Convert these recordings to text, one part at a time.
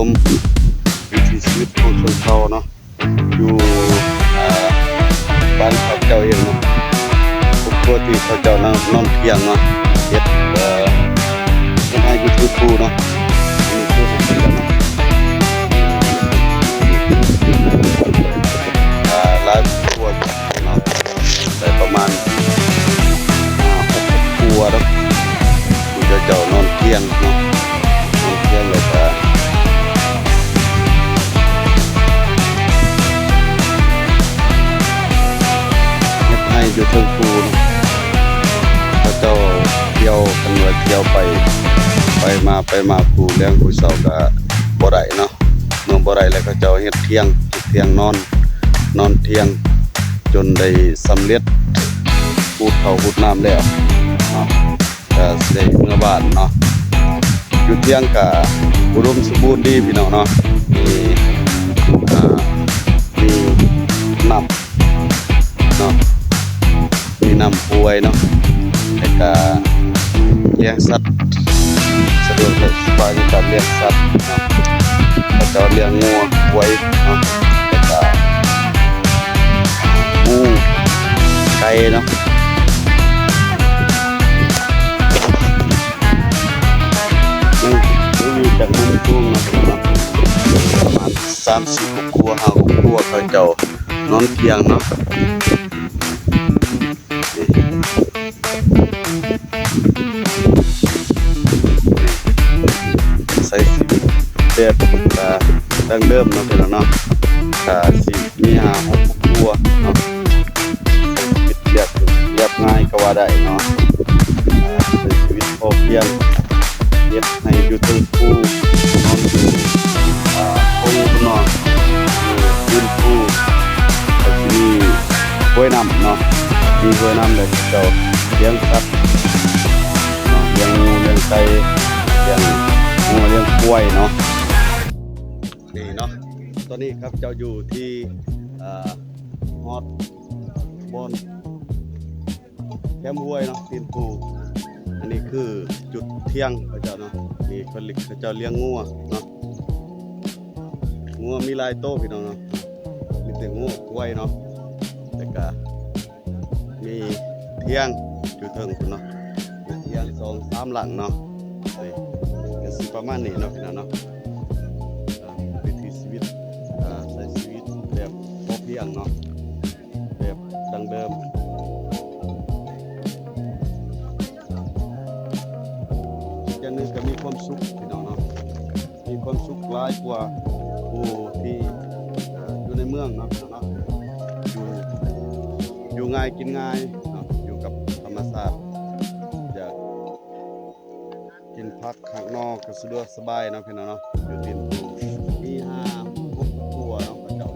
ມ ວິຖີຊີວິດຂອງຊົນເຜົ່າເນາະ ຢູ່ ອ່າ ບ້ານເຂົາເຈົ້າເອງເນາະ. ຄອບຄົວທີ່ເຂົາເຈົ້ານອນ ນອນທ່ຽງເນາະ ເຮັດ ເອີ ເຮັດໃຫ້ຢູ່ທີ່ພູເນາະ. ອັນນີ້ຄືເຂົາເຈົ້າເນາະ ອ່າ ຫຼາຍຄົວເນາະ ໄດ້ປະມານ ອ່າ ຫົກຄົວເນາະ. ຜູ້ເຈົ້ານອນທ່ຽງເນາະ ນອນທ່ຽງແລ້ວກະເຮັດໃຫ້ຢູ່ເທິງພູເນາະ. ເຂົາເຈົ້າທ່ຽວ ຄັນວ່າທ່ຽວໄປ ໄປມາ ໄປມາ ຜູ້ແລງຜູ້ເຊົ້າກະບໍ່ໄດ້ເນາະ. ເມື່ອບໍ່ໄດ້ແລ້ວ ເຂົາເຈົ້າເຮັດທ່ຽງ ເຮັດທ່ຽງນອນ ນອນທ່ຽງ ຈົນໄດ້ສຳເລັດ ຮູດເຂົ້າຮູດນ້ຳແລ້ວເນາະ ກະຊິໄດ້ເມືອບ້ານເນາະ. ຢູ່ທ່ຽງກະອຸດົມສົມບູນດີພີ່ນ້ອງເນາະ ມີ ອ່າ ມີນ້ຳ ເນາະ ມີນ້ຳຫ້ວຍເນາະ ແລ້ວກະລ້ຽງສັດ ສະດວກສະບາຍໃນການລ້ຽງສັດເນາະ. ເຂົາເຈົ້າລ້ຽງງົວຄວາຍເນາະ ແລ້ວກະໝູ ໄກ່ເນາະ. ມັນ ມັນຢູ່ຈາກມຸມສູງເນາະ ປະມານສາມສີ່ຄອບຄົວ ຫ້າຄອບຄົວ ເຂົາເຈົ້າ ນອນທ່ຽງເນາະ ໃຊ້ຊີວິດແບບ ອ່າ ດັ້ງເດີມເນາະ ພີ່ນ້ອງເນາະ. ກະຊິມີຫ້າຫົກຄອບຄົວເນາະ ໃຊ້ຊີວິດແບບລຽບງ່າຍກໍວ່າໄດ້ເນາະ ອ່າ ໃຊ້ຊີວິດພໍພຽງ ເຮັດໃຫ້ຢູ່ເທິງພູ ນອນຢູ່ ອ່າ ໂພງພຸ້ນເນາະ ຢູ່ຕີນພູ ກໍຊິມີຫ້ວຍນ້ຳເນາະ ມີຫ້ວຍນ້ຳ ແລ້ວເຂົາເຈົ້າລ້ຽງສັດເນາະ ລ້ຽງງູ ລ້ຽງໄກ່ ລ້ຽງງົວ ລ້ຽງຄວາຍເນາະ. ນີ້ເນາະ ຕອນນີ້ຂ້າພະເຈົ້າຢູ່ທີ່ ເອີ ຮອດບ່ອນ ແຄມຫ້ວຍເນາະ ຕີນພູ. ອັນນີ້ຄືຈຸດທ່ຽງເຂົາເຈົ້າເນາະ ນີ້ເຂົາ ເຂົາເຈົ້າລ້ຽງງົວເນາະ ງົວມີຫຼາຍໂຕພີ່ນ້ອງເນາະ ມີແຕ່ງົວຄວາຍເນາະ ແລ້ວກະມີທ່ຽງຢູ່ເທິງພຸ້ນເນາະ ມີທ່ຽງສອງສາມຫຼັງເນາະ. ນີ້ກະຊິປະມານນີ້ເນາະ ພີ່ນ້ອງເນາະ ວິຖີຊີວິດ ອ່າ ໃຊ້ຊີວິດແບບພໍພຽງເນາະ ແບບດັ້ງເດີມ. ຢ່າງໜຶ່ງກໍມີຄວາມສຸກພີ່ນ້ອງເນາະ ມີຄວາມສຸກຫຼາຍກວ່າຜູ້ທີ່ ເອີ ຢູ່ໃນເມືອງເນາະ ເນາະ ຢູ່ ຢູ່ງ່າຍກິນງ່າຍເນາະ ຢູ່ກັບທຳມະຊາດ ຢາກ ກິນຜັກຫັກໜໍ່ກໍສະດວກສະບາຍເນາະ ພີ່ນ້ອງເນາະ. ຢູ່ຕີນພູມີຫ້າຫົກຄົວເນາະ ເຂົາເຈົ້າ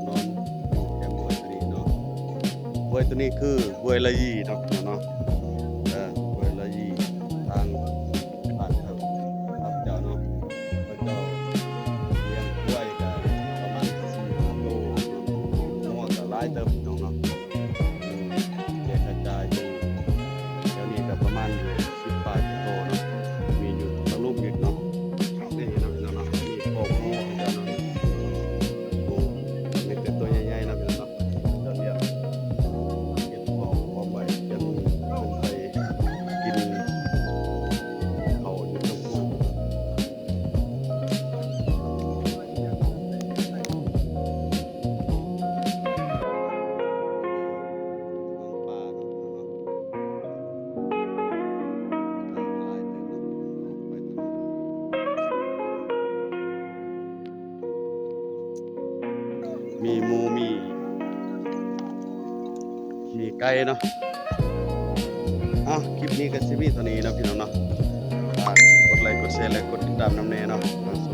ນອນຢູ່ແຄມຫ້ວຍຕົວນີ້ເນາະ. ຫ້ວຍຕົວນີ້ຄືຫ້ວຍລະຢີເນາະ ພີ່ນ້ອງເນາະ ເອີ ຫ້ວຍລະຢີ ທາງບ້ານເຂົາເຈົ້າເນາະ ເຂົາເຈົ້າລ້ຽງຄວາຍກໍປະມານສີ່ຫ້າໂຕ ງົວກໍຫຼາຍເຕີບ ພີ່ນ້ອງເນາະ. ແຈກກະຈາຍຢູ່ແຖວນີ້ກໍປະມານຢູ່ສິບປາຍກວ່າໂຕເນາະ ມີຢູ່ທາງລຸ່ມອີກເນາະ. ນີ້ເນາະ ພີ່ນ້ອງເນາະ ມີຄອກງົວຄືກັນເນາະ ໂອ້ ມີແຕ່ໂຕໃຫຍ່ໆເນາະ ພີ່ນ້ອງເນາະ. ເຈົ້າລ້ຽງເກັບຂອງ ຂອງໄວ້ ຈະມີເພິ່ນໄປກິນເຂົ້າຢູ່ເທິງພຸ້ນ. ມີໝູ ມີ ມີໄກ່ເນາະ. ອ່ະ ຄລິບນີ້ກໍຊິມີເທົ່ານີ້ເນາະ ພີ່ນ້ອງເນາະ. ຝາກກົດໄລ ກົດແຊ ແລະ ກົດຕິດຕາມນຳແດ່ເນາະ.